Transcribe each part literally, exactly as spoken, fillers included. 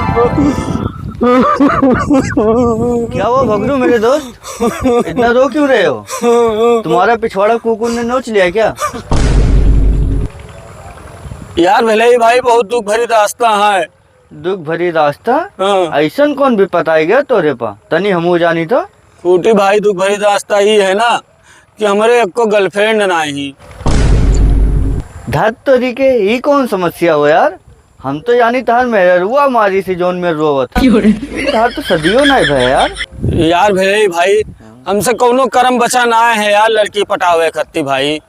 क्या हुआ भगरू मेरे दोस्त, इतना रो क्यों रहे हो? तुम्हारा पिछवाड़ा कुकुर ने नोच लिया क्या? यार भिलई भाई, बहुत दुख भरी दास्तां है। दुख भरी रास्ता? हाँ। अइसन कौन विपत आइ गया तोरे पा? तनी हमहू जानी तो। खूंटी भाई, दुख भरी रास्ता ई है ना कि हमरे एक्को girlfriend नाहीं। धत तोरी के, ई कौन समस्या हो यार? हम तो जानी तहार मेहररुआ मारी से जौन में रोवत है। क्यों रे? तहार तो सदियो नाहीं भय यार। यार भिलई भाई, हमसे कौनो करम बचा नाहीं है यार, लड़की पटावे खत्ती भाई।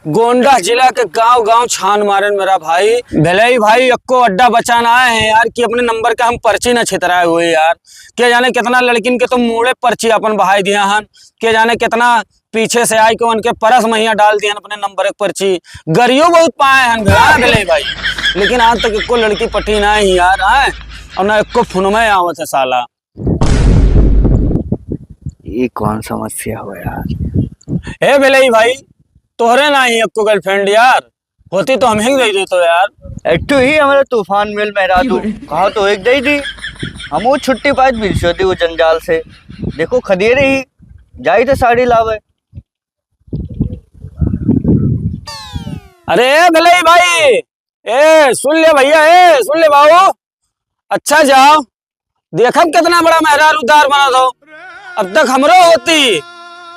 गोंडा जिला के गांव गांव छान मारेन मेरा भाई। भिलई भाई, एक्को अड्डा बचा नाहीं है यार कि अपने नंबर के हम पर्ची न छितराए हुए यार। के जाने कितना लड़किन के तो मूड़े पर्ची अपन बहाई दिया हन। के जाने कितना पीछे से आइके उनके परस महिया डाल दिया अपने नंबर एक पर्ची। गरियो बहुत पाए हन भे-, हाँ भिलई भाई, लेकिन आज तक एक्को लड़की पटी नाहीं यार, आए और ना एक्को फोन में आवत है साला। ये कौन समस्या हो यार? ए भिलई भाई, तोहरे नाहीं एक्को girlfriend यार, होती तो हमहीं दइ देतो यार। एक ठो ही हमरे तूफान मेल मेहरारू, कहा तो एक दइ दी, हमहू छुट्टी पाइत बिरसो दी वो जंजाल से। देखो खदिये रही, जाई तो साड़ी लावे। अरे ए भिलई भाई, ए सुन ले भइया, ए सुन ले बाबू, अच्छा जाओ, देखब कितना बड़ा मेहरारू दार बनत हो। अब तक हमरो होती,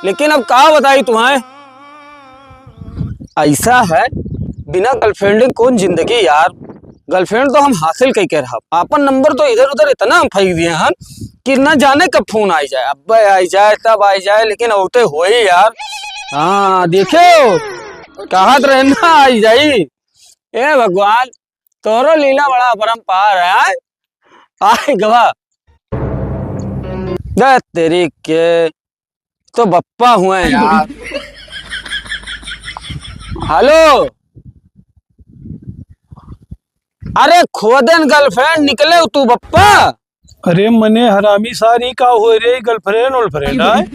लेकिन अब का बताई तुम्हें, ऐसा है, बिना girlfriend कौन जिंदगी यार। Girlfriend तो हम हासिल कई के रहब, आपन नंबर तो इधर उधर इतना हम फेंक दिए हन कि न जाने कब फोन आई जाए, अब आई जाए, तब आई जाए, लेकिन औते होई यार। हाँ देखियो, कहत रहे ना आई जाई। ए भगवान, तोरो लीला बड़ा अपरंपार है। आय, आय गवा। दे तेरी के, तो बप्पा हुए यार। हेलो, अरे खोदेन girlfriend निकले तू बप्पा। अरे मने हरामी सार, ई का होय रे, girlfriend वर्लफ्रेंड आय?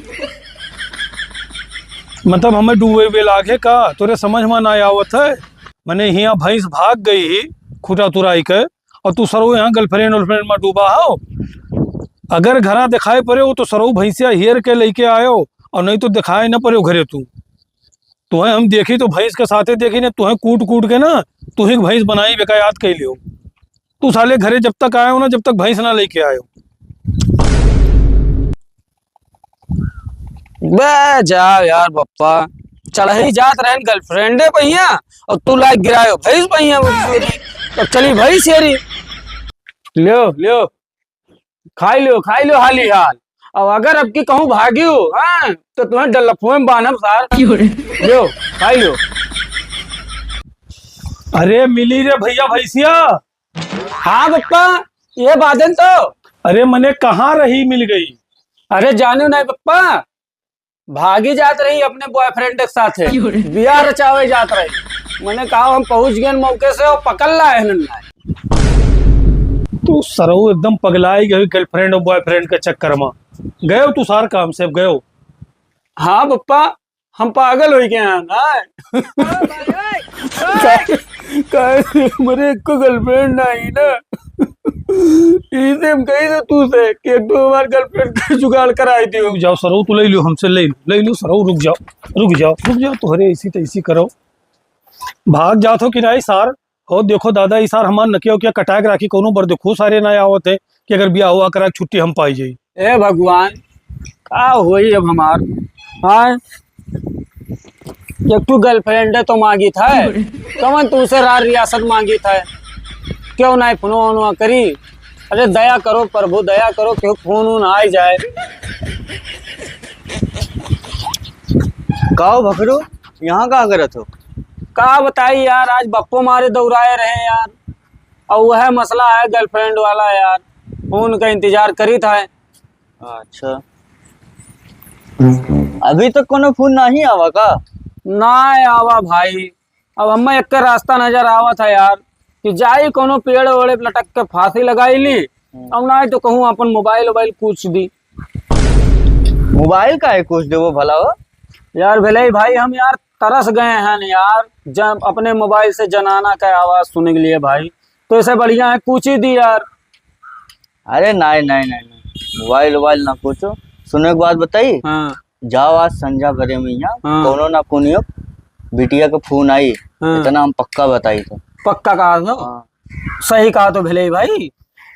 मतलब हमें डूबे बे लागे का? तोरे समझ में ना आवत है? मने हियाँ भैंस भाग गई ही खूँटा तुराई के, और तू सरऊ यहाँ girlfriend वर्लफ्रेंड में डूबा हो। अगर घरा दिखाई पड़े हो तो सरऊ भैंसिया हेर के लेके आयो, और नहीं तो दिखाई न पड़े हो घरे तू। तुहें हम देखी तो भैंस के साथे देखी ने, तुहें कूट कूट के ना, तुही के भैंस बनाई बेका याद कई लियो। तू साले घरे जब तक आयो ना, जब तक भैंस ना लेके आयो। बे जाओ यार बप्पा, चढ़ही जात रहन girlfriend पहिया और तू लाइक गिरायो भैंस पहिया। अब चली भैंस हेरी। लियो, लियो। खाई लियो, खाई लियो हाली हाल। अब अगर अब की कहूँ भागियो, हाँ, तो तुहें डल्लफुए में बान्हब सार। क्यों रे? लियो, खाई लियो। अरे मिली रे भइया भैंसिया। हाँ बप्पा, ये बादन तो। अरे मने कहाँ रही मिल गई? अरे जाने नहीं बप्पा, भागी जात रही अपने boyfriend के साथे, बियाह रचावे जात रही। मने कहा हम पहुँच गए मौके से और पकड़ लाए हैं ना। तू सरऊ एकदम पगलाई गई girlfriend और boyfriend के चक्कर में। गयो तू सार काम से, अब गयो। हाँ बप्पा, हम पागल हो गए हैं ना। का-, काहे से हमरे एको girlfriend नहीं ना। इसे हम कही ना तू से कि एक तो हमारे girlfriend का जुगाड़ कराई दियो। रुक जाओ सरऊ, तू ले लियो, हमसे ले लियो, ले लियो सरऊ, रुक जाओ, रुक जाओ, रुक जाओ, तोहरे ऐसी तैसी करो। भाग जात हो कि नहीं सार? हो देखो दादा, ई सार हमार नकिया उकिया कटाए के राखी, कौनो बर देखो सारे ना आवत है कि अगर बियाह हुआ करा के छुट्टी हम पाई जाई। ए भगवान, का होई अब हमार? हाँ, एक ठो girlfriend तो मांगी था, कमन तू से रार रियासत मांगी था, क्यों ना फोन वोन करी? अरे दया करो प्रभु, दया करो, क्यों फोन वोन आ ही जाए। का हो भकरू, यहाँ का करत हो? का बताई यार, आज बप्पो मारे दौड़ाए रहे यार, और वह मसला है girlfriend वाला यार, फोन का इंतजार करी था। अच्छा, अभी तक कोनो फोन नहीं आवा का? ना आवा भाई, अब हमें एक रास्ता नजर आवत है यार, कि जाई कोनो पेड़ ओड़े पे लटक के फांसी लगाई ली, हम्म। और ना तो कहूँ अपन मोबाइल वोबाइल कुछ दी। मोबाइल काहे कुछ देबो भला हो? यार भिलई भाई, हम यार तरस गए हैं यार, जब अपने मोबाइल से जनाना का आवाज सुने के लिए भाई, तो इसे बढ़िया है कुछ ही दी यार। अरे नाहीं, नाहीं, नाहीं, नाहीं। मोबाइल वोबाइल ना पूछो। सुनो एक बात बताई। हाँ। जाओ आज संझा भरे में यहाँ हाँ। कौनो ना कौनो बिटिया का फोन आई। हाँ। इतना हम पक्का बताई थे। पक्का कहा तो? हाँ। सही कहा तो भेलई भाई।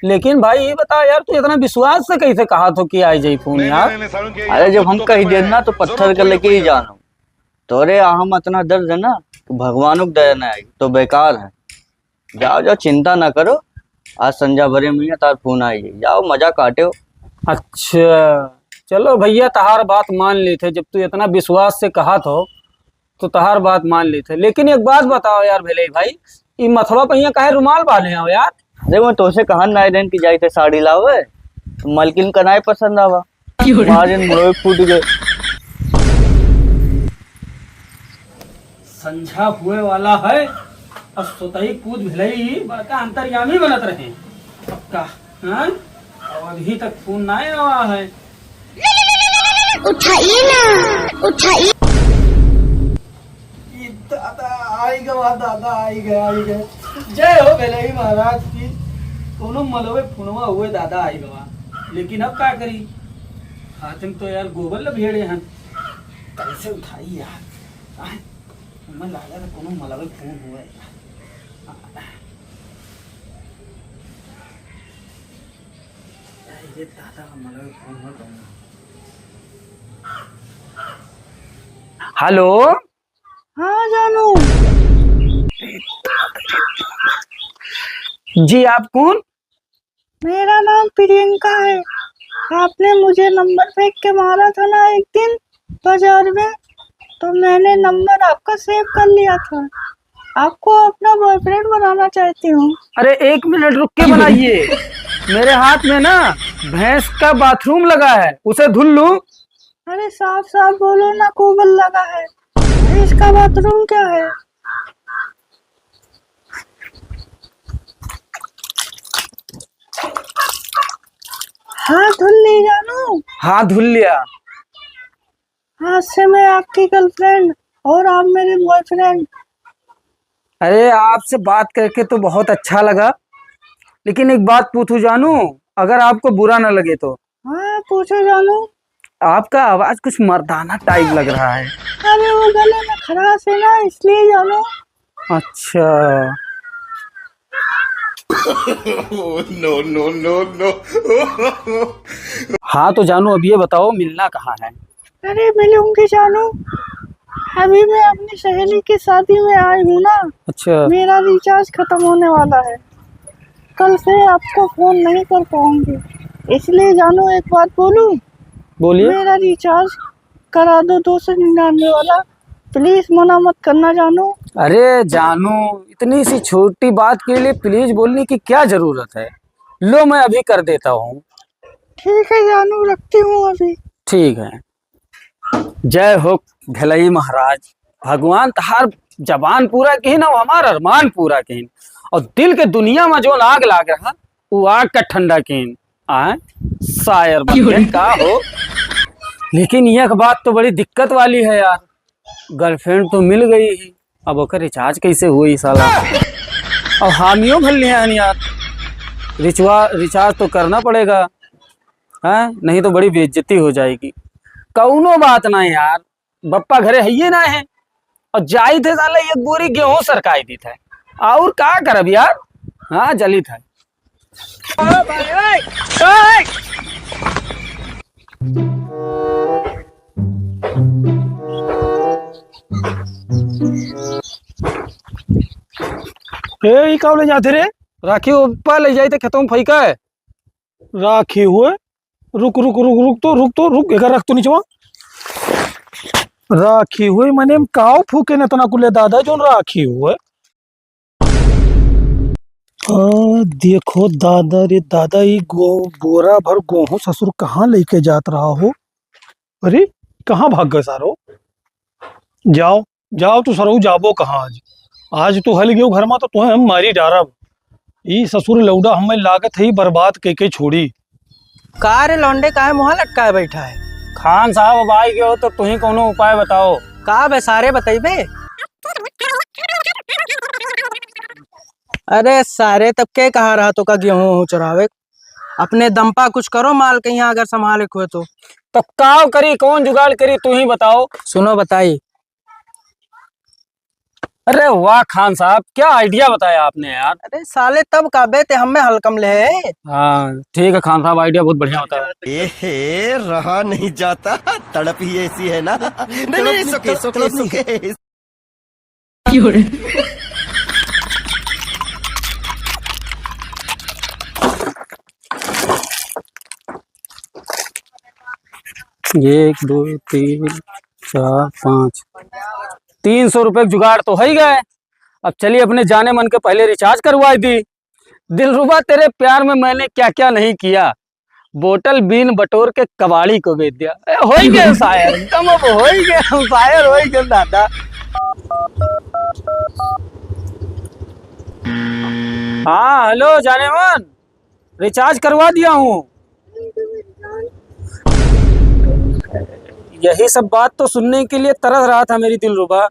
लेकिन भाई ये बता यार, तू इतना विश्वास से कैसे कहा तो कि आई जाई फोन यार? अरे जब हम कही देन ना तो पत्थर के लेके ही जानो। तोरे हम इतना दर्द है ना कि भगवानों को दया ना आई तो बेकार है। जाओ, जाओ, चिंता ना करो, आज संझा भरे में तार फोन आई जाई। जाओ, मजा काटो। अच्छा, चलो भइया, तहार बात मान लेत है, जब तू इतना विश्वास से कहत हो, तो तहार बात मान लेत है। लेकिन एक बात बताओ यार, भेलई भाई, ई मथवा पे हियाँ काहे रुमाल बांधे हो यार? देखो, तोसे कहन नाई देन कि जाई थे साड़ी लावे, तो मलकिन का नाई पसंद आवा। क्यों रे? मारे मुड़वे फूट गए। संझा हुए वाला है, अब सोतही कूद भेलई बड़का अंतर्यामी बनत रहे। अब का, हाँ? अब अभी तक फोन ना आवा है। उठाइए ना, उठाइए। ई दादा आई गवा, दादा आई गए, आई गए। जय हो भेलई महाराज की। कोनो मलवे फोनवा हुए दादा आई गवा, लेकिन अब का करी, हाथ में तो यार गोबर लभेड़े हन। कैसे उठाई यार? आय, हमें लगा था कोनो मलबे फोन हुआ है। अरे दादा, मलबे फोन हुआ तो। हेलो। हाँ जानू। जी, आप कौन? मेरा नाम प्रियंका है। आपने मुझे नंबर फेंक के मारा था ना एक दिन बाजार में, तो मैंने नंबर आपका सेव कर लिया था। आपको अपना बॉयफ्रेंड बनाना चाहती हूँ। अरे एक मिनट रुक के बनाइए। मेरे हाथ में ना भैंस का बाथरूम लगा है, उसे धुल लूं? अरे साफ साफ बोलो ना, गोबर लगा है। भैंस का बाथरूम क्या है? हाँ धुल ली जानू। हाँ धुल लिया। आज से मैं आपकी गर्लफ्रेंड और आप मेरे बॉयफ्रेंड। अरे आपसे बात करके तो बहुत अच्छा लगा, लेकिन एक बात पूछूं जानू, अगर आपको बुरा ना लगे तो? हाँ पूछो जानू। आपका आवाज कुछ मर्दाना टाइप लग रहा है। अरे वो गले में खराश है ना, इसलिए जानू। अच्छा। No, no, no, no। हाँ तो जानू, अब ये बताओ मिलना कहाँ है? अरे मिलूंगी जानू, अभी मैं अपनी सहेली की शादी में आई हूँ ना। अच्छा। मेरा रिचार्ज खत्म होने वाला है, कल से आपको फोन नहीं कर पाऊंगी, इसलिए जानू एक बात बोलूं? बोलिए। मेरा रिचार्ज करा दो दो सौ निन्यानवे वाला, प्लीज मना मत करना जानू। अरे जानू, इतनी सी छोटी बात के लिए प्लीज बोलने की क्या जरूरत है? लो मैं अभी कर देता हूँ। ठीक है जानू, रखती हूँ अभी। ठीक है। जय हो भेलई महाराज, भगवान तहार जबान पूरा किहिन और हमार अरमान पूरा किहिन, और दिल के दुनिया में जो आग लाग रहा, वो आग का ठंडा किहिन। आए, शायर बन गए का हो। लेकिन यह बात तो बड़ी दिक्कत वाली है यार, गर्लफ्रेंड तो मिल गई ही, अब ओकर रिचार्ज कैसे हुई साला? और हामियों भर लिए हैं यार, रिचवा-, रिचार्ज तो करना पड़ेगा, हैं? नहीं तो बड़ी बेइज्जती हो जाएगी। कौनो बात ना यार, बप्पा घरे हइये ना है, और जाई थे साला एक बोरी गेहूं सरकाई दी थे, और का करब यार? हाँ, जली थे। ए, ई का ले जाते रे? राखी ऊपर ले जाई थे खेतों में फेंका है। राखी हुए, रुक, रुक, रुक, रुक तो, रुक तो, रुक, एकर रख तो निचवा। राखी हुए, मने हम काव फूके न तना कुले दादा, जोन राखी हुए। आ, देखो दादा रे दादा, ई गो-, बोरा भर गोहूं ससुर कहाँ लेके जात रहा हो? अरे, कहाँ भाग गए सारो? जाओ, जाओ तू सरऊ, जाबो कहाँ आज? आज तू हल गयो घर मा तो तुहे हम मारी डारब। ई ससुर लौडा हमें लागत है बर्बाद के के छोड़ी। का रे लौंडे, काहे मुँह लटकाए बैठा है? खान साहब अब आई गयो तो तुही कौनो उपाय बताओ। का बे सारे बतैबे? अरे सारे, तब के कहा रहा तो का गेहूं चुरावे? अपने दम पा कुछ करो, माल कहीं अगर संभाले के हुए तो। तो काव करी, कौन जुगाड़ करी, तू ही बताओ। सुनो बताई। अरे वाह खान साहब, क्या idea बताया आपने यार। अरे साले तब का बे ते हमें हल्कम ले। हाँ ठीक है खान साहब, idea बहुत बढ़िया बताया। एहे, रहा नहीं जाता, तड़प ही ऐसी है ना। नहीं, नहीं, it's okay, it's okay, it's okay। एक, दो, तीन, चार, पाँच, तीन सौ रुपये का जुगाड़ तो होइ गए। अब चलिए अपने जाने मन के पहले recharge करवाइ दी। दिलरुबा तेरे प्यार में मैंने क्या क्या नहीं किया, बोतल बीन बटोर के कबाड़ी को बेच दिया। ए, होइ गए शायर, तुम अब होइ गए, हम शायर होइ गए दादा। हाँ, hello जाने मन, recharge करवा दिया हूँ। यही सब बात तो सुनने के लिए तरस रहा था मेरी दिलरुबा।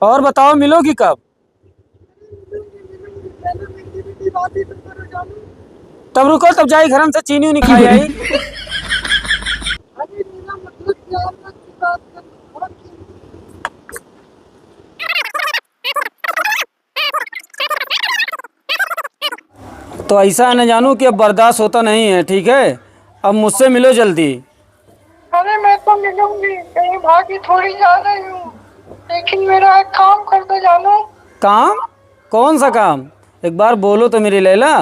और बताओ, मिलोगी कब? तब रुको, तब जाई घर से चीनी उनी खाई आई। तो ऐसा है ना जानू कि अब बर्दाश्त होता नहीं है, ठीक है? अब मुझसे मिलो जल्दी। अरे मैं तो मिलूंगी, कहीं भागी थोड़ी जा रही हूँ, लेकिन मेरा एक काम कर दो जानू। काम? कौन सा काम? एक बार बोलो तो मेरी लैला।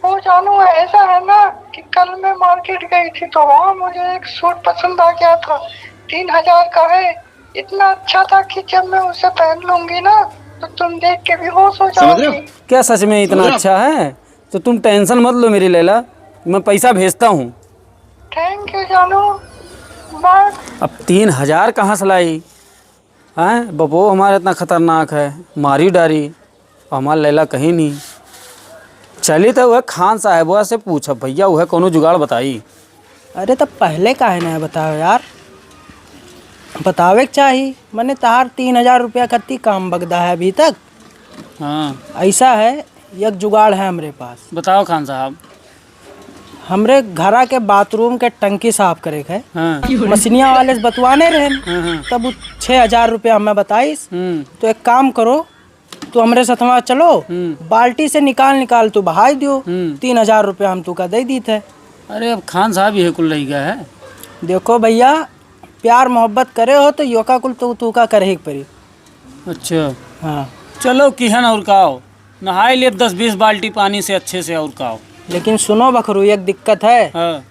वो जानू, ऐसा है ना कि कल मैं market गई थी तो वहाँ मुझे एक suit पसंद आ गया था, तीन हजार का है, इतना अच्छा था कि जब मैं उसे पहन लूंगी ना तो तुम देख के बेहोश हो जाओगी। क्या सच में इतना अच्छा है? तो तुम tension मत लो मेरी लैला, मैं पैसा भेजता हूँ। Thank you जानू, bye। अब तीन हजार कहाँ से लाई? हैं, बपो हमार इतना खतरनाक है, मारी डारी, और हमार लैला कहीं नहीं। चली तो वह खान साहबवा से पूछब भैया, वह कौनो जुगाड़ बताई। अरे तब पहले काहे ना बताओ यार, बतावे के चाही। मने तहार तीन हजार रुपया कत्ती काम बगदा है अभी तक। हाँ। ऐसा है, एक जुगाड़ है हमरे पास। बताओ खान साहब। हमरे घरा के bathroom के टंकी साफ करे के है। हाँ। मशीनिया वाले से बतवाने रहे। हाँ, हाँ। तब उ छः हजार रुपया हमें बताइस। हम्म। तो एक काम करो, तू हमरे साथ वहाँ चलो, हम्म। बाल्टी से निकाल निकाल तू बहाई दियो, हम्म। तीन हजार रुपया हम तू का दे दीत है। अरे अब खान साहब ये कुल रही गया है। देखो भैया, प्यार मोहब्बत करे हो तो योका कुल तू, तू का करे ही पड़ी। अच्छा। हाँ। चलो किहन और काओ, नहाए लिए दस बीस बाल्टी पानी से अच्छे से और काओ। लेकिन सुनो बखरू, एक दिक्कत है। हाँ।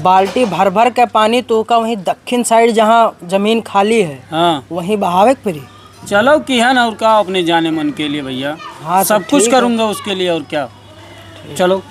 बाल्टी भर भर के पानी तू का वहीं दक्षिण side जहाँ जमीन खाली है, हाँ। वहीं बहावे के पड़ी। चलो किहन और का अपने जाने मन के लिए भैया, हाँ, तो सब कुछ ठीक है। करूँगा उसके लिए और क्या। चलो।